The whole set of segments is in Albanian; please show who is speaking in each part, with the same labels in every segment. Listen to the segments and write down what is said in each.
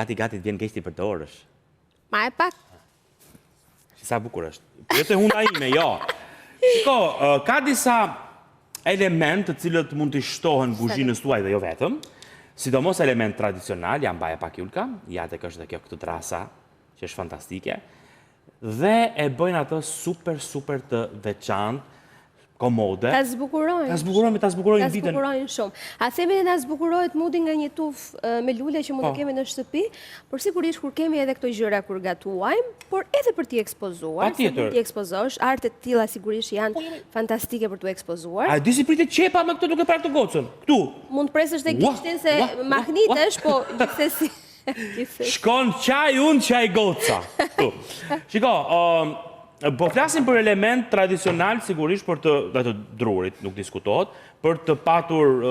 Speaker 1: Gati gati të vjen keq t'i përdorësh.
Speaker 2: Ma e pak.
Speaker 1: Sa bukur është. Po jo te hunda ime, jo. Shiko, ka disa element të cilët mund t'i shtohen kuzhinës tuaj dhe jo vetëm. Sidomos element tradicional, ja mbaje pak Julka, ja tek është dhe kjo këtu trasa, që është fantastike. Dhe e bëjnë atë super, super të veçantë, komode.
Speaker 2: Ta zbukurojnë.
Speaker 1: Ta zbukurojnë, ta zbukurojnë ditën.
Speaker 2: Ta zbukurojnë shumë. A themi ne na zbukurohet mudi nga një tufë me lule që mund të po. kemi në shtëpi, por sigurisht kur kemi edhe këto gjëra kur gatuajmë, por edhe për t'i ekspozuar, se mund t'i ekspozosh, arte të tilla sigurisht janë po, fantastike për t'u ekspozuar.
Speaker 1: A di si pritet qepa me këtë duke parë këtë gocën? Këtu.
Speaker 2: Mund të presësh dhe gishtin se mahnitesh, po gjithsesi.
Speaker 1: Shkon qaj unë qaj goca. Shiko, po flasim për element tradicional, sigurisht për të, dhe të drurit, nuk diskutohet, për të patur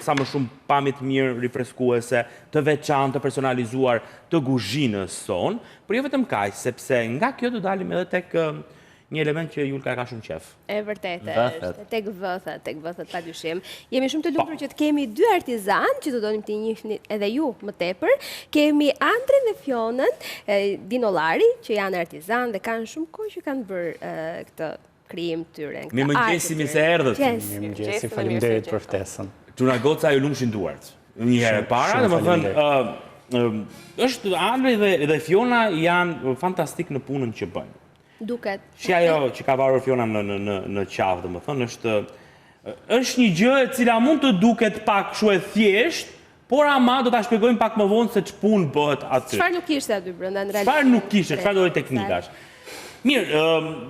Speaker 1: sa më shumë pamje të mirë, rifreskuese, të veçantë, të personalizuar të kuzhinës sonë, por jo vetëm kaq, sepse nga kjo do dalim edhe tek një element që Julka e ka shumë
Speaker 2: qef. E vërtetë është, tek vëthët, tek vëthët pa dyshim. Jemi shumë të lumtur po. që të kemi dy artizanë që do donim t'i njihni edhe ju më tepër. Kemi Andrin dhe Fjonën, Dinollari, që janë artizanë dhe kanë shumë kohë që kanë bërë këtë krijim të tyre.
Speaker 1: Mirëmëngjesi, mirë se erdhët.
Speaker 3: Mirëmëngjesi, faleminderit për ftesën.
Speaker 1: Çuna goca ju lumshin duart. Një herë para, domethënë, është Andri dhe, dhe Fjona janë fantastik në punën që bëjnë.
Speaker 2: Duket.
Speaker 1: Si ajo që ka varur Fiona në në në në qafë, domethënë është është një gjë e cila mund të duket pak kështu e thjeshtë, por ama do ta shpjegojmë pak më vonë se ç'punë bëhet
Speaker 2: aty. Çfarë nuk kishte aty brenda
Speaker 1: në realitet? Çfarë nuk kishte, çfarë lloj teknikash? Mirë,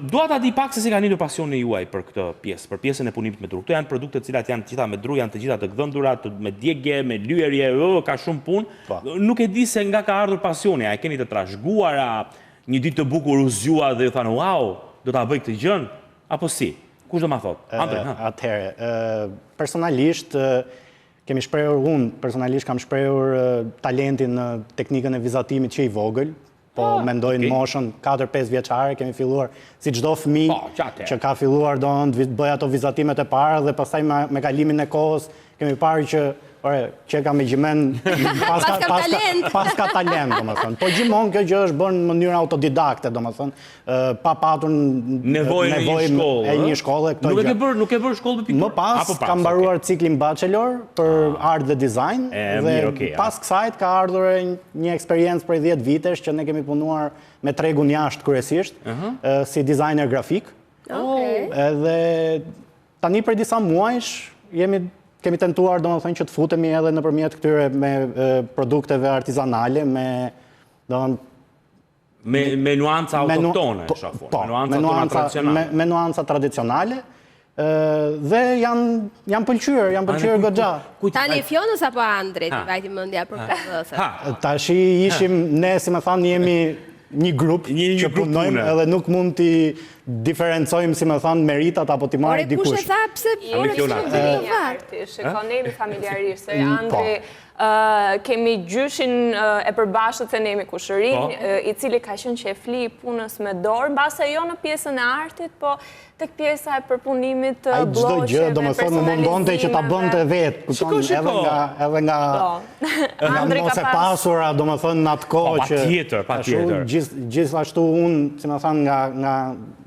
Speaker 1: dua ta di pak se si ka lindur pasioni juaj për këtë pjesë, për pjesën e punimit me dru. Këto janë produkte të cilat janë të gjitha me dru, janë të gjitha të gdhendura, të, me djegie, me lyerje, ë, ka shumë punë. Po. Nuk e di se nga ka ardhur pasioni, a e keni të trashëguar, a Një ditë të bukur u zgjua dhe ju thanë wow, do ta bëj këtë gjënë, apo si? Kush do ma thotë?
Speaker 3: Andri, ha. Atëherë, personalisht kemi shprehur unë personalisht kam shprehur talentin në teknikën e vizatimit që i vogël, po ah, mendoj në moshën 4-5 vjeçare kemi filluar si çdo fëmijë po, që ka filluar do të bëjë ato vizatimet e para dhe pastaj me, me kalimin e kohës Kemi parë që, ore, që ka me gjimen,
Speaker 2: paska, paska,
Speaker 3: paska talent, domethënë. Po gjithmonë kjo gjë është bërë në mënyrë autodidakte, domethënë, pa patur
Speaker 1: nevojën e një shkolle,
Speaker 3: e një shkolle
Speaker 1: këto nuk e ke bërë, nuk e bërë shkollë për
Speaker 3: pikturë. Më pas kam mbaruar ciklin bachelor për ah. art dhe dizajn dhe pas kësaj ka ardhur një eksperiencë prej 10 vitesh që ne kemi punuar me tregun jashtë kryesisht, si dizajner grafik.
Speaker 2: Okej.
Speaker 3: Edhe Tani prej disa muajsh jemi kemi tentuar domethënë që të futemi edhe nëpërmjet këtyre me produkteve artizanale me
Speaker 1: domethënë me me nuanca autoktone, po, shoh
Speaker 3: po, me nuanca, me nuanca tradicionale. Me, me nuanca tradicionale dhe janë janë pëlqyer, janë pëlqyer goxha.
Speaker 2: Tani Fjonës apo Andrit, i vajti mendja për këtë
Speaker 3: vëthë. Tashi ishim ne, si me thanë, jemi një grup që punojmë edhe nuk mund t'i diferencojmë, si me thanë, meritat apo t'i marrë
Speaker 2: dikush. Ore, kush e tha, pse
Speaker 4: ore, pse nuk vjen të vatë? Shiko, ne jemi familjarisht, se mm, po. Andri, kemi gjyshin e përbashkët se ne jemi kushërinj, po. i cili ka qenë qejfli i punës me dorë, mbase jo në pjesën e artit, po tek pjesa e përpunimit të
Speaker 3: blloqeve, Ai çdo gjë, domethënë, u mundonte që ta bënte vetë, kupton, edhe nga edhe nga po. nga mos e pasura, domethënë në atë kohë
Speaker 1: po, që patjetër, patjetër.
Speaker 3: Gjithashtu unë, si me thënë, nga nga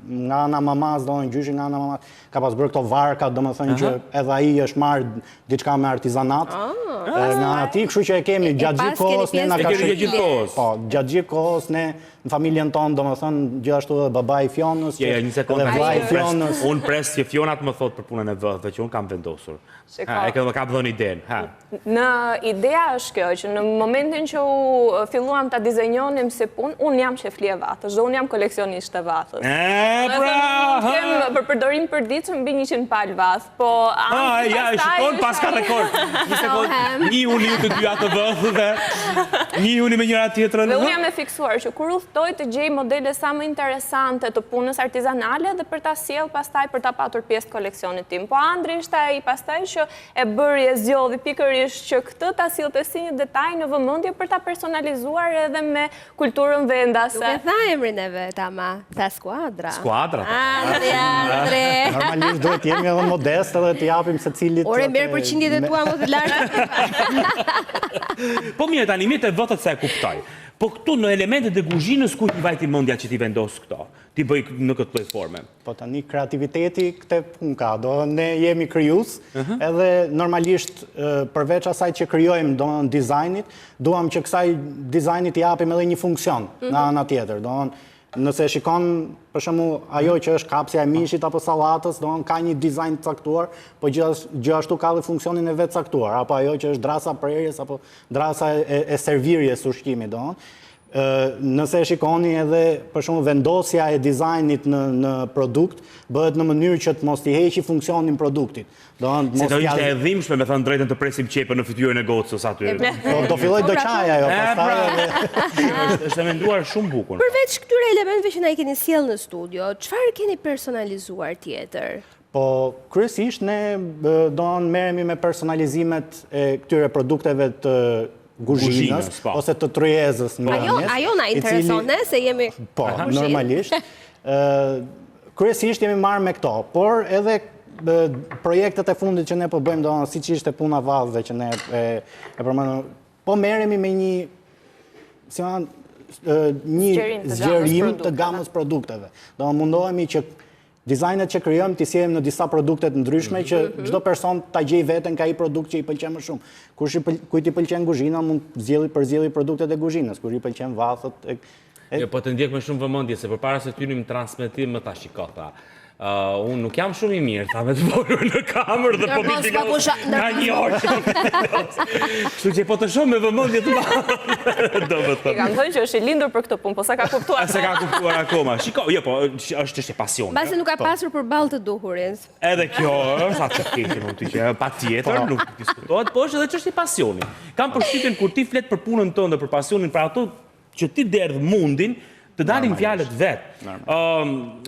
Speaker 3: nga ana e mamasë, domethënë gjyshi nga ana e mamasë, ka pas bërë këto varka, domethënë që edhe ai është marrë diçka me artizanat. Ah. Nga ana e tij, kështu që e kemi gjatë gjithë kohës ne
Speaker 1: na ka
Speaker 3: shërbyer. Po, gjatë gjithë kohës ne Në familjen tonë, domethënë, gjithashtu edhe babai i Fjonës,
Speaker 1: Jo, jo, një sekondë, edhe vllai i Fjonës. Unë pres që Fjona të më thotë për punën e vëthëve që unë kam vendosur. Ha, e kam kam dhënë idenë,
Speaker 4: ha. Në ideja është kjo, që në momentin që u filluam ta dizenjonim si punë, unë jam qejfli e vathës dhe unë jam koleksioniste e vathës.
Speaker 1: E, pra!
Speaker 4: Kem për përdorim përditshëm mbi 100 palë vathë. Po,
Speaker 1: Ah, ja, e shikon, paska rekord. Një sekond, njihuni ju të dyja të vëthëve, njihuni me njëra tjetrën.
Speaker 4: Dhe unë jam e fiksuar që kur udhëtoj të gjej modele sa më interesante të punës artizanale dhe për ta sjellë pastaj për ta patur pjesë të koleksionit tim. Po Andri ishte ai pastaj që e bëri e zgjodhi pikërisht që këtë ta sillte si një detaj në vëmendje për ta personalizuar edhe me kulturën vendase.
Speaker 2: Nuk e tha emrin e vet ama, tha skuadra.
Speaker 1: Skuadra.
Speaker 2: Andri, Andri.
Speaker 3: Normalisht duhet të jemi edhe modest edhe të japim secilit.
Speaker 2: Ore, merr përqindjet e tua më të larta.
Speaker 1: Po mirë tani. Tani mirë te vëthët se e kuptoj. Po këtu në elementet e kuzhinës kujt i vajti mendja që t'i vendos këto, t'i bëj në këtë lloj
Speaker 3: forme? Po tani kreativiteti këtë punë ka, do ne jemi krijues, edhe normalisht përveç asaj që krijojmë do në dizajnit, duam që kësaj dizajnit t'i japim edhe një funksion nga ana tjetër, do Nëse e shikon, për shembull, ajo që është kapsja e mishit apo sallatës, do ka një dizajn të caktuar, po gjithashtu ka dhe funksionin e vet caktuar, apo ajo që është drasa e prerjes apo drasa e, e servirjes së ushqimit, do nëse e shikoni edhe për shembull vendosja e dizajnit në në produkt bëhet në mënyrë që të mos t'i heqi funksionin produktit.
Speaker 1: Do Se do ishte e dhimbshme me thënë drejtën të presim qepën në fytyrën e gocës aty.
Speaker 3: Po do filloj do pra, qaj ajo pastaj.
Speaker 1: Pra. Është e menduar shumë bukur.
Speaker 2: Përveç këtyre elementëve që na i keni sjellë në studio, çfarë keni personalizuar tjetër?
Speaker 3: Po kryesisht ne do të merremi me personalizimet e këtyre produkteve të kuzhinës po. ose të tryezës
Speaker 2: po. Ajo ajo na intereson ne se jemi
Speaker 3: Po, normalisht. Ë kryesisht jemi marrë me këto, por edhe projektet e fundit që ne po bëjmë, do siç ishte puna vathëve që ne e, e përmendëm, po merremi me një si ma, një zgjerim të gamës produkteve. Do mundohemi që dizajnet që krijojmë t'i sjellim në disa produkte të ndryshme që mhm. çdo person ta gjejë veten ka ai produkt që i pëlqen më shumë. Kush i kujt i pëlqen kuzhina mund të zgjedhë përzgjedhë produktet e kuzhinës, kush i pëlqen vathët
Speaker 1: e Jo, po të ndjek me shumë vëmendje, se përpara se të hynim në transmetim më tha shiko, tha. Uh, unë nuk jam shumë i mirë, tha me të folur në kamerë dhe po
Speaker 2: pilos.
Speaker 1: Ka një orë që po pilos. Kështu që po të shoh me vëmendje të madhe.
Speaker 4: Do të thënë. I kam thënë që është i lindur për këtë punë, po s'e ka kuptuar.
Speaker 1: S'e ka kuptuar akoma. Shiko, jo, po është çështje pasioni.
Speaker 2: Mbase nuk ka po. pasur përballë të duhurin.
Speaker 1: Edhe kjo është atë keqe mund të që patjetër, po. nuk diskutohet, po është edhe çështje pasioni. Kam përshtypjen kur ti flet për punën tënde, për pasionin, për ato që ti derdh mundin, të dalin fjalët vetë.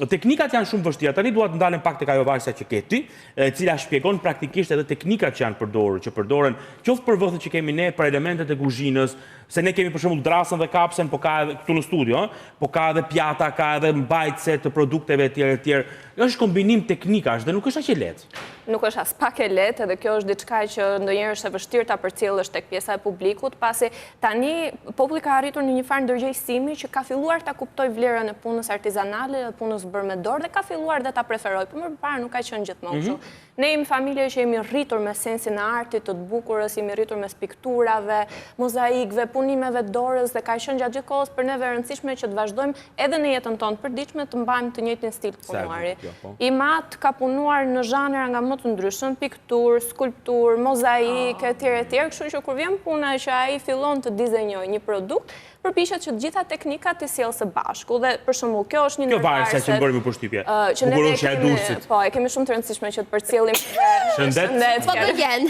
Speaker 1: Teknikat janë shumë vështira. Tani dua të ndalem pak tek ajo varësja që ke ti, e cila shpjegon praktikisht edhe teknikat që janë përdorur, që përdoren qoftë për vëthët që kemi ne, për elementet e kuzhinës, se ne kemi për shembull drasën dhe kapsen, po ka edhe këtu në studio, ë, po ka edhe pjata, ka edhe mbajtëse të produkteve etj etj. Është kombinim teknikash dhe nuk është aq e
Speaker 4: lehtë. Nuk është aspak e lehtë edhe kjo është diçka që ndonjëherë është e vështirë ta përcjellësh tek pjesa e publikut, pasi tani populli ka arritur në një farë ndërgjegjësimi që ka filluar ta kuptojë vlerën e punës artizanale dhe punës bërë me dorë dhe ka filluar dhe ta preferojë, por më përpara nuk ka qenë gjithmonë kështu. Mhm. Ne jemi familje që jemi rritur me sensin e artit, të të bukurës, jemi rritur mes pikturave, mozaikëve, punimeve të dorës dhe ka qenë gjatë gjithë kohës për neve e rëndësishme që të vazhdojmë edhe në jetën tonë të përditshme të mbajmë të njëjtin stil të punuari. Po. Im atë ka punuar në zhanra nga më të ndryshëm, pikturë, skulpturë, mozaik, ah. etj, etj, kështu që kur vjen puna që ai fillon të dizenjojë një produkt, përpiqet që të gjitha teknikat t'i sjellë së bashku dhe për shembull kjo është
Speaker 1: një Kjo varësja që më bëri më përshtypje. Që ne e
Speaker 4: kemi, po, e kemi shumë të rëndësishme që të përcjellim
Speaker 1: dhe Shëndet.
Speaker 2: Po të gjen.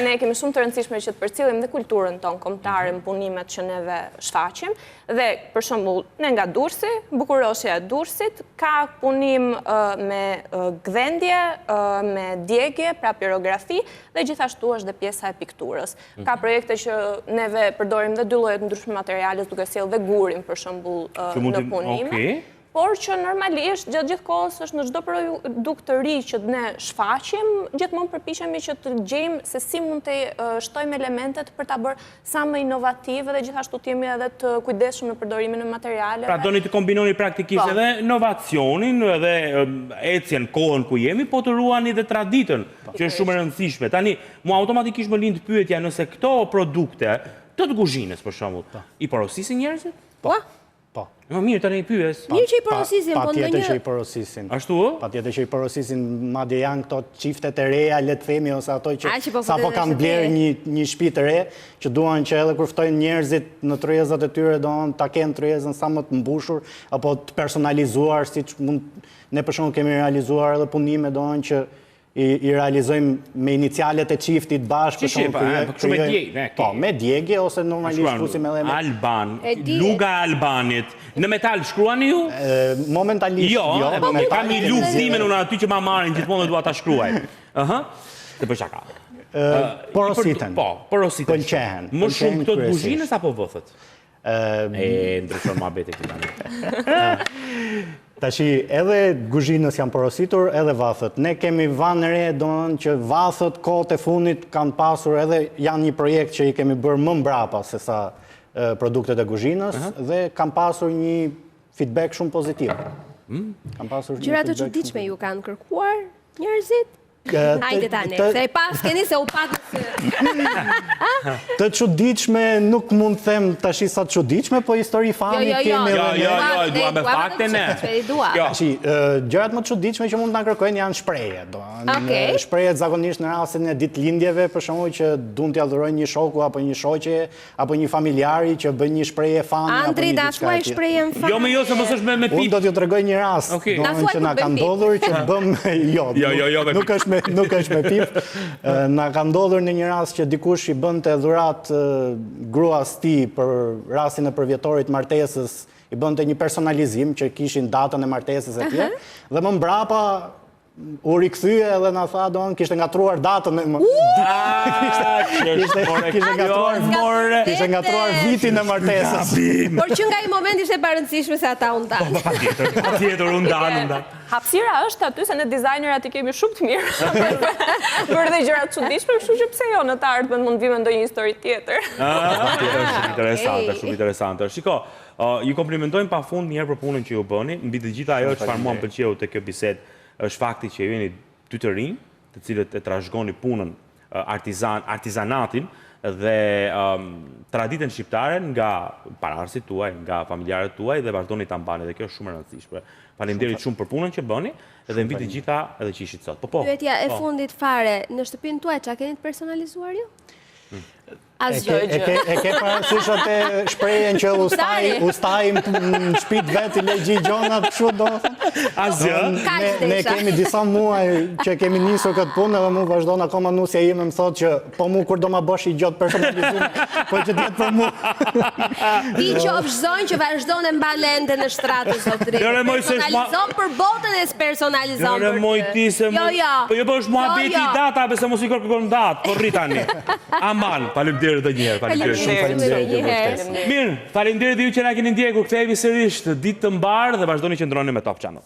Speaker 4: Ne e kemi shumë të rëndësishme që të përcjellim dhe kulturën tonë kombëtare në punimet që neve shfaqim dhe për shembull ne nga Durrësi, bukuroshja e Durrësit ka punim me gdhendje, me djegie, pra pirografi dhe gjithashtu është dhe pjesa e pikturës. Mhm. Ka projekte që neve përdorim dhe dy lloje të ndryshme materialesh duke sjellë dhe gurin për shembull në punime. Por që normalisht gjatë gjithë kohës është në çdo produkt të ri që ne shfaqim, gjithmonë përpiqemi që të gjejmë se si mund të shtojmë elementet për ta bërë sa më inovative dhe gjithashtu të jemi edhe të kujdesshëm në përdorimin e materialeve.
Speaker 1: Pra doni të kombinoni praktikisht po. edhe inovacionin edhe ecjen kohën ku jemi, po të ruani dhe traditën, po. që është shumë e rëndësishme. Tani, mua automatikisht më lind pyetja nëse këto produkte të të kuzhinës për shembull, po. i porosisin njerëzit?
Speaker 3: Po. Po.
Speaker 1: Më mirë tani i
Speaker 2: pyes. Mirë që i porosisin, po
Speaker 3: ndonjë... Patjetër që i porosisin.
Speaker 1: Ashtu, ë?
Speaker 3: Patjetër që i porosisin, madje janë këto çiftet e reja, le të themi, ose ato që po sapo kanë blerë një, një shtëpi të re, që duan që edhe kur ftojnë njerëzit në tryezat e tyre, donë ta kenë tryezën sa më të mbushur, apo të personalizuar, siç mund... Ne për shembull kemi realizuar edhe punime, donë që i, i realizojmë me inicialet e çiftit bashkë,
Speaker 1: për shembull, po, kështu me djegie,
Speaker 3: po, me djegie ose normalisht
Speaker 1: fusim edhe me Alban, luga e Albanit. Në metal shkruani ju?
Speaker 3: Momentalisht
Speaker 1: jo, jo po, kam një lugë timen unë aty që ma marrin gjithmonë dhe dua ta shkruaj. Ëhë. Të bëj shaka.
Speaker 3: Porositen.
Speaker 1: Po, porositen.
Speaker 3: Pëlqehen.
Speaker 1: Më shumë këto të kuzhinës apo vëthët? E, ndryshon muhabeti këtu tani.
Speaker 3: Tashi, edhe kuzhinës janë porositur, edhe vathët. Ne kemi vënë re, domethënë që vathët kohët e fundit kanë pasur edhe janë një projekt që i kemi bërë më mbrapa se sa produktet e kuzhinës dhe kanë pasur një feedback shumë pozitiv.
Speaker 2: Hmm? Kanë pasur një Gjëra të çuditshme ju kanë kërkuar njerëzit? Hajde tani, se e paskeni se u patë
Speaker 3: se... Të çuditshme nuk mund të them tashi sa të çuditshme, po histori fani jo, jo, jo. kemi
Speaker 1: Jo, jo, jo, jo, dua me fakte ne.
Speaker 3: Tashi, gjërat më të çuditshme që mund të na kërkojnë janë shprehje. Shprehjet zakonisht në rastin e ditëlindjeve, për shembull që duan t'ia dhurojnë një shoku apo një shoqe, apo një familjari që bën një shprehje fani apo
Speaker 2: një diçka. Andri, na thuaj shprehjen
Speaker 1: fani. Jo, më jo, se mos është me me
Speaker 3: pip. Unë do t'ju tregoj një rast, okay. domethënë që na ka ndodhur që bëm jo.
Speaker 1: Jo, jo, jo,
Speaker 3: nuk është me nuk është me pip. Na ka ndodhur në një rast që dikush i bënte dhuratë gruas tij për rastin e përvjetorit martesës, i bënte një personalizim që kishin datën e martesës e tjerë, dhe më mbrapa U rikthye edhe na tha, domethënë, kishte ngatërruar datën.
Speaker 1: Kishte
Speaker 3: ngatërruar, kishte ngatërruar vitin e martesës.
Speaker 2: Por që nga ai moment ishte e parëndësishme se ata u
Speaker 1: ndanë. Po, patjetër, patjetër, u ndanë, u ndanë.
Speaker 4: Hapësira është aty se ne dizajnerat i kemi shumë të mirë. Për dhe gjëra të çuditshme, kështu që pse jo në të ardhmen mund të vijmë ndonjë histori tjetër.
Speaker 1: Ah, shumë interesante, shumë interesante. Shiko, ju komplimentojmë pafund një herë për punën që ju bëni, mbi të gjitha ajo çfarë mua më pëlqeu te kjo bisedë është fakti që ju jeni dy të rinj, të cilët e trashëgoni punën, artizan, artizanatin dhe um, traditën shqiptare nga paraardhësit tuaj, nga familjarët tuaj dhe vazhdoni ta mbani dhe kjo është shumë e rëndësishme. Faleminderit shumë për punën që bëni dhe mbi të gjitha edhe që ishit sot.
Speaker 2: Po po. Pyetja e po. fundit fare, në shtëpinë tuaj çka keni të personalizuar ju?
Speaker 3: Hmm. Asgjë. E ke e ke parasysh atë shprehjen që ustai ustai në shtëpi të vet i le gjithë gjonat kështu
Speaker 1: domethënë. Asgjë.
Speaker 3: Ne, ne kemi disa muaj që kemi nisur këtë punë edhe mu vazhdon akoma nusja ime më thotë që po mu kur do ma bësh një gjë të personalizuar, po që të jetë për
Speaker 2: mua. Ti qofsh zonjë që vazhdon e mban ende në shtrat zotëri. Personalizon për botën e s'personalizon për
Speaker 1: ty. Moj ti se
Speaker 2: jo, jo.
Speaker 1: Po jo po është muhabeti jo, jo. i datave se mos i kërkon datë, po rri tani. Aman, faleminderit edhe një herë,
Speaker 3: faleminderit shumë
Speaker 1: faleminderit ju për ftesën. Mirë, faleminderit ju që na keni ndjekur. Kthehemi sërish ditë të mbarë dhe vazhdoni qëndroni me Top Channel.